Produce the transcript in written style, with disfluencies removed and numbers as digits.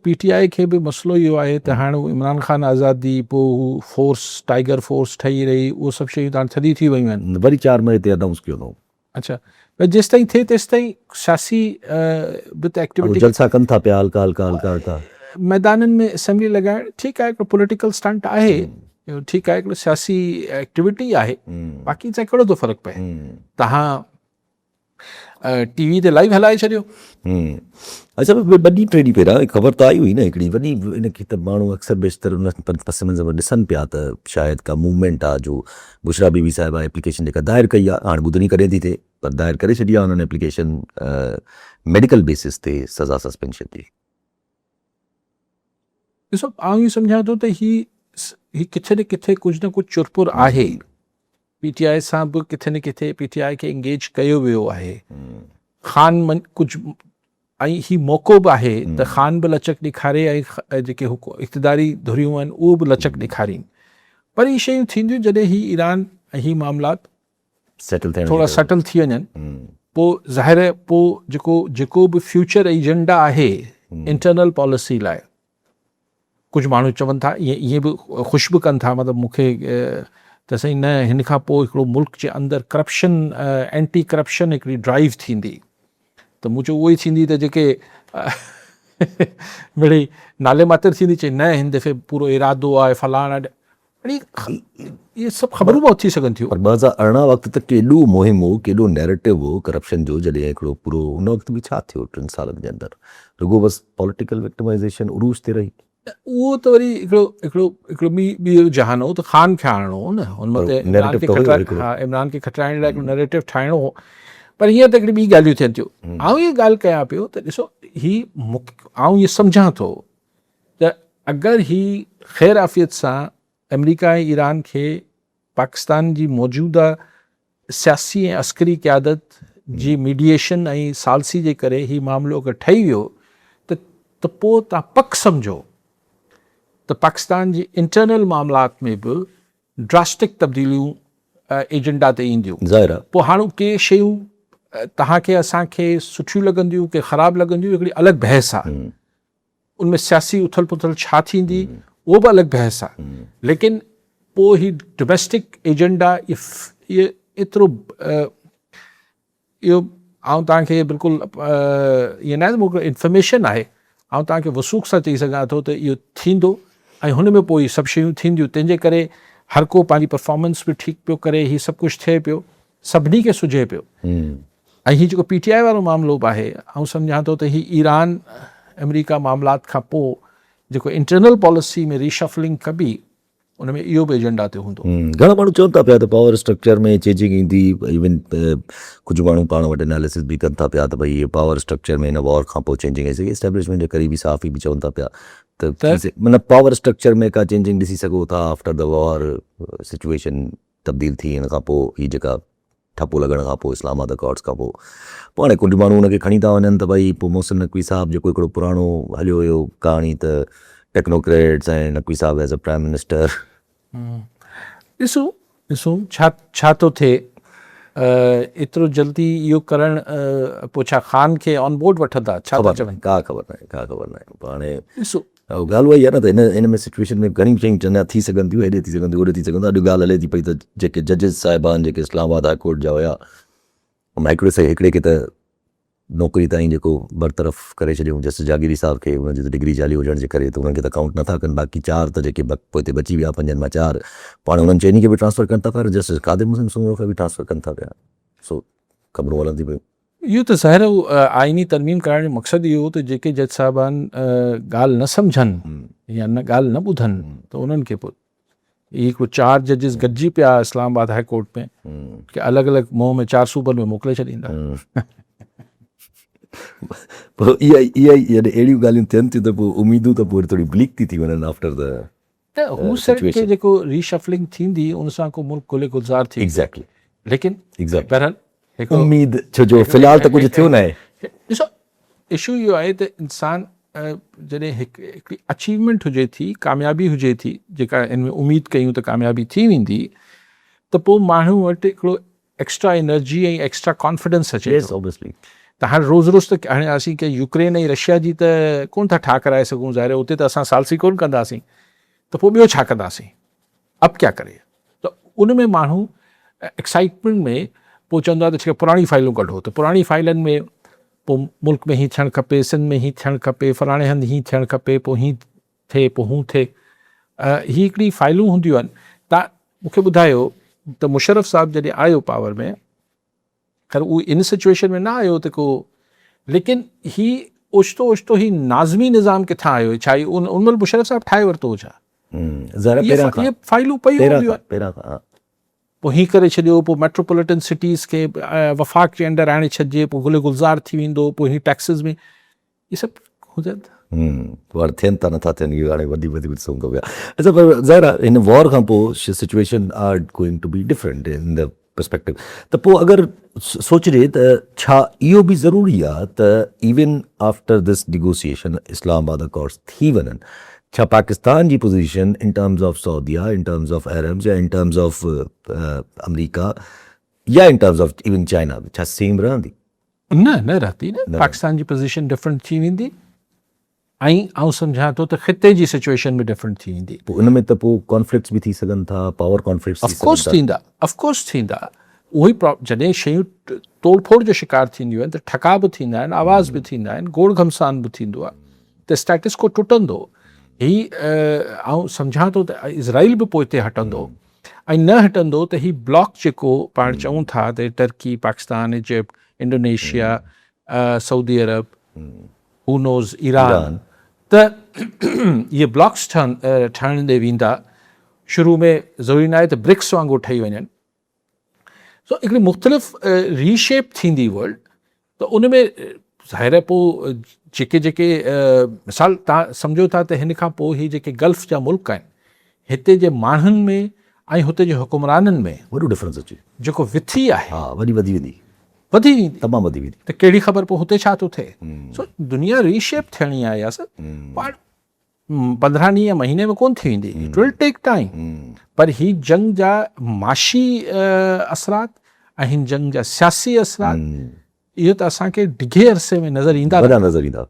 P ٽي آء کي به مسئلو اهو آهي ته هاڻ عمران خان آزادي پوء هو فورس ٽائيگر فورس ٺهي رهي اهو سڀ شيون ته هاڻ ٿڌي ٿي ويون آهن. وري 4 مئي تي انائونس ڪيو اٿئون. اڇا پر جيستائين ٿئي تيستائين سياسي به ته ايڪٽيوٽي. جلسا ڪن ٿا پيا هلڪا هلڪا هلڪا هلڪا. ميدانن ۾ اسيمبلي لڳائڻ ٺيڪ آهي هڪڙو پوليٽيڪل اسٽنٽ آهي ٺيڪ آهي هڪڙو سياسي ايڪٽيوٽي آهي باقي ان سان ڪهڙو ٿو فرق پئي تهان ٽي وي تي لائيو هلائي ڇڏيو. اڇا ٻه ڏينهن ٽي ڏينهن پهريان خبر ته آئي هئي نه هڪڙي وڏي ان کي ته ماڻهو اڪثر بيشتر ان پس منظر ۾ ڏسن پيا ته شايد ڪا موومينٽ آ جو بشريٰ بي بي صاحبه ايپليڪيشن جيڪا دائر ڪئي آ هاڻ ٻڌڻي ڪڏهن ٿي ٿئي پر دائر ڪري ڇڏي آ انهن ايپليڪيشن ميڊيڪل بيسس تي سزا سسپينشن جي. ڏسو آئون اهو سمجهان ٿو ته هي هي ڪٿي نه ڪٿي ڪجهه نه ڪجهه چرپر آهي پي ٽي آء سان به ڪٿي نه ڪٿي پي ٽي آء کي انگيج ڪيو ويو آهي خان من ڪجهه ۽ هي موقعو به آهي ته خان به لچڪ ڏيکاري ۽ جيڪي اقتداري ڌريون آهن اهو به لچڪ ڏيکارين پر هي شيون ٿينديون جڏهن هي ايران ۽ هي معاملات ٿورا سيٽل ٿي وڃن پوء ظاهر آهي پوء جيڪو جيڪو به فيوچر ايجنڊا آهي انٽرنل پاليسي لاء ڪجهه ماڻهو چون ٿا ائين ائين به خوش به ڪن ٿا مطلب مون کي ته سائين نه هن کان پوء هڪڙو ملڪ جي اندر ڪرپشن اينٽي ڪرپشن هڪڙي ڊرائيو ٿيندي ته مون چيو اهو ئي ٿيندي ته جيڪي مڙئي نالي ماتر ٿيندي چئي نه هن دفعي پورو ارادو آهي فلاڻ آهي اهي سڀ خبرون به اٿي سگهن ٿيون. پر 2018 وقت ته ڪيڏو مهم هو، ڪيڏو نيريٽو هو ڪرپشن جو جڏهن هڪڙو پورو ان وقت به ڇا ٿيو ٽن سالن جي اندر رڳو بس پوليٽيڪل وڪٽمائيزيشن عروج تي رهي. اهو ته وري هڪڙو هڪڙو هڪڙو ٻي ٻيو جهان هو ته خان کي آڻڻو هو نه ان مت عمران کي کٽرائڻ ها عمران کي کٽرائڻ لاء هڪڙو نيريٽو ٺاهڻو هو پر هينئر ته هڪڙي ٻي ڳالهيون ٿين ٿيون. آئون اها ڳالهه ڪيان پيو ته ڏسو هي آئون اهو سمجهان ٿو ته اگر هي خير عافيت سان آمريڪا ۽ ايران کي پاڪستان جي موجوده سياسي ۽ عسڪري قيادت جي ميڊيئيشن ۽ ثالثي جي ڪري هي معاملو اگر ٺهي ويو ته ته پوء توهان پڪ سمجهو ته پاڪستان جي انٽرنل معاملات ۾ به ڊراسٽڪ تبديليون ايجنڊا تي اينديون. ظاهر آهي. پوء هاڻ ڪي شيون توهان کي اسان کي سٺيون لڳنديون ڪي خراب لڳنديون هڪڙي الڳ بحث آهي. ان ۾ سياسي اٿل پٿل ڇا ٿيندي اهو به الڳ بحث آهي ليڪن پوء هي ڊوميسٽڪ ايجنڊا اهي ايترو اهو آئون توهان کي بلڪل ائين ناهي ته مون کي انفارميشن آهي آئون توهان کي وثوق سان چئي سگهان ٿو ته اهو ٿيندو ۽ هن ۾ پوء اهي سڀ شيون ٿينديون تنهن جي ڪري هر ڪو پنهنجي پرفارمنس به ٺيڪ پيو ڪري هي سڀ ڪجهه ٿئي پيو سڀني کي سجهي پيو ۽ هي جيڪو پي ٽي آء وارو معاملو به آهي آئون سمجهان ٿو ته هي ايران آمريڪا معاملات کان پوء جيڪو انٽرنل پاليسي ۾ ريشفلنگ ڪبي ان ۾ اهو به ايجنڊا تي هوندو. گهڻا ماڻهو چون ٿا پيا ته پاور اسٽرڪچر ۾ چينجنگ ايندي ايون ڪجهه ماڻهو پاڻ وٽ اناليسس به ڪن ٿا پيا ته ڀئي پاور اسٽرڪچر ۾ هن وار کان پوء چينجنگ اچي سگهي اسٽيبلشمينٽ جا قريبي صحافي به چون ٿا پيا ته معنيٰ پاور اسٽرڪچر ۾ ڪا چينجنگ ڏسي سگهو ٿا آفٽر the وار سچويشن تبديل ٿي ان کان پوء هي جيڪا ٺپو لڳڻ کان پوء اسلام آباد اڪارڊز کان پوء پوء هاڻي ڪجهه ماڻهو ان کي کڻي ٿا وڃن ته ڀئي پوء محسن نقوي صاحب جيڪو هڪڙو پراڻو هليو ويو ڪهاڻي ته ٽيڪنوڪريٽس ۽ نقوي صاحب ايز اي پرائم منسٽر. ڏسو ڏسو ڇا ڇا ٿو ٿئي ايترو جلدي اهو ڪرڻ پوء ڇا خان کي آن بورڊ وٺندا ڇا ٿا چون؟ ڪا خبر ناهي ڪا خبر ناهي پوء هاڻي ڏسو ڳالهه اها ئي آهي نه ته هن هن ۾ سچويشن ۾ گهڻيون شيون چڱا ٿي سگهن ٿيون هيڏي ٿي سگهن ٿيون هوڏي ٿي سگهن ٿيون اڄ ڳالهه هلي ٿي پئي ته جيڪي ججز صاحبان جيڪي اسلام آباد هاء ڪورٽ جا هيا ان مان هڪڙي سهي هڪڙي کي ته نوڪري تائين جيڪو برطرف ڪري ڇڏيو جسٽس جاگيري صاحب کي ان جي ته ڊگري جعلي هجڻ جي ڪري ته انهن کي ته ڪائونٽ نٿا ڪن باقي چار ته جيڪي پوئتي بچي ويا پنجن مان چار پاڻ انهن چئني کي به ٽرانسفر ڪن ٿا پيا جسٽس خادم حسين سومرو کي به ٽرانسفر ڪن ٿا پيا سو خبرون هلن ٿيون پيون. اهو ته ظاهر آهي آئيني ترميم ڪرائڻ جو مقصد اهو هو ته جيڪي جج صاحبان ڳالهه نه سمجهن يا نه ڳالهه نه ٻڌن ته انهن کي پوء هي هڪڙو چار ججز گڏجي پيا اسلام آباد هاء ڪورٽ ۾ ڪي الڳ الڳ منهن ۾ چار صوبن ۾ موڪلي ڇڏيندا. پوء اها اها ئي جڏهن اهڙيون ڳالهيون ٿين ٿيون ته پوء اميدون ته پوء وري ٿوري بليڪ ٿي ٿي وڃن آفٽر the نه هو سر ڪي جيڪو ري شفلنگ ٿيندي ان سان ڪو ملڪ گل گلزار ٿي ويندو ليڪن بهرحال هڪڙو اميد ڇو جو في الحال ته ڪجهه ٿيو ناهي. ڏسو اشو اهو آهي ته انسان جڏهن هڪ هڪڙي اچيومينٽ هجي ٿي ڪاميابي هجي ٿي جيڪا ان ۾ اميد ڪيون ته ڪاميابي ٿي ويندي ته پوء ماڻهو وٽ هڪڙو ايڪسٽرا انرجي ۽ ايڪسٽرا ڪانفيڊنس اچي ٿو. ته هاڻي روز روز ته هاڻي اسين ڪي يوڪرين ۽ رشيا جي ته ڪون ٿا ٺاهه ڪرائي سگهون، ظاهر اتي ته اسان ثالثي ڪون ڪنداسين، ته پوء ٻيو ڇا ڪنداسين، اب ڪيا ڪري؟ ته ان ۾ ماڻهو ايڪسائٽمينٽ ۾ پوء چوندو آهي ته ٺيڪ آهي پراڻي فائلون ڪڍو، ته پراڻي فائلن ۾ پوء ملڪ ۾ هي ٿيڻ کپي، سنڌ ۾ هي ٿيڻ کپي، فلاڻي هنڌ هي ٿيڻ کپي، پوء هي ٿئي پوء هون ٿئي، هي هڪڙي فائلون هونديون آهن. تان مون کي ٻڌايو ته مشرف صاحب جڏهن آيو پاور ۾، خير هو ان سچويشن ۾ نه آيو ته ڪو، ليڪن هي اوچتو اوچتو هي ناظمي نظام ڪٿان آيو؟ ڇا هي ان مهل مشرف صاحب ٺاهي ورتو هو ڇا؟ اهي فائلون پيون هونديون آهن. پوء هي ڪري ڇڏيو، پوء ميٽروپوليٽن سٽيز کي وفاق جي انڊر آڻي ڇڏجي، پوء گل گلزار ٿي ويندو، پوء هي ٽيڪسز ۾ اهي سڀ هجن ٿا. وار ٿين ٿا نٿا ٿين اهو هاڻي وڌي وڌي ڏسون ٿا پيا. اڇا پر ظاهر آهي هن وار کان پوء situation are going to be different in the perspective ته پوء اگر سوچجي ته ڇا اهو به ضروري آهي ته even after this negotiation Islamabad accords ٿي وڃن ڇا پاڪستان جي position in terms of Saudia in terms of Arabs يا ان ٽرمز آف آمريڪا يا in terms of even China به ڇا سيم رهندي؟ نه نه رهندي نه، پاڪستان جي پوزيشن ڊفرنٽ ٿي ويندي ۽ آئون سمجهان ٿو ته خطي جي سچويشن به ڊفرنٽ ٿي ويندي. پوء ان ۾ ته پوء ڪانفلڪٽس به ٿي سگهن ٿا، پاور ڪانفلڪٽس ٿي سگهن ٿا. ٿيندا، آف ڪورس ٿيندا، اهو ئي جڏهن شيون ٽوڙ ڦوڙ جو شڪار ٿينديون آهن ته ٺڪاء به ٿيندا آهن، آواز به ٿيندا آهن، گوڙ گهمسان به ٿيندو آهي ته اسٽيٽس ڪو ٽٽندو. هي آئون سمجهان ٿو ته اسرائيل به پوئتي هٽندو ۽ نه هٽندو ته هي بلاڪ جيڪو پاڻ چئون ٿا ته Turkey, Pakistan, Egypt, Indonesia, Saudi Arab, who knows Iran ته اهي بلاڪس ٺهڻ ڏي ويندا. شروع ۾ ضروري ناهي ته برڪس وانگر ٺهي وڃن. سو هڪڙي مختلف ري شيپ ٿيندي ورلڊ ته ان ۾ ظاهر آهي پوء جيڪي جيڪي مثال تان سمجهو ٿا ته هن کان پوء هي جيڪي گلف جا ملڪ آهن هتي جي ماڻهن ۾ ۽ هتي جي حڪمرانن ۾ وڏو ڊفرنس اچي جيڪو وٿي آهي ها وڏي وڌي ويندي وڌي ويندي تمام وڌي ويندي ته ڪهڙي خبر پوء هتي ڇا ٿو ٿئي. سو دنيا ري شيپ ٿيڻي آهي ياسر پاڻ 15 ڏينهن يا مهيني ۾ ڪونه ٿي ويندي it will take time پر هي جنگ جا معاشي اثرات ۽ هن جنگ جا سياسي اثرات اهو ته اسان کي ڊگهي عرصي ۾ نظر ايندا وڏا نظر ايندا.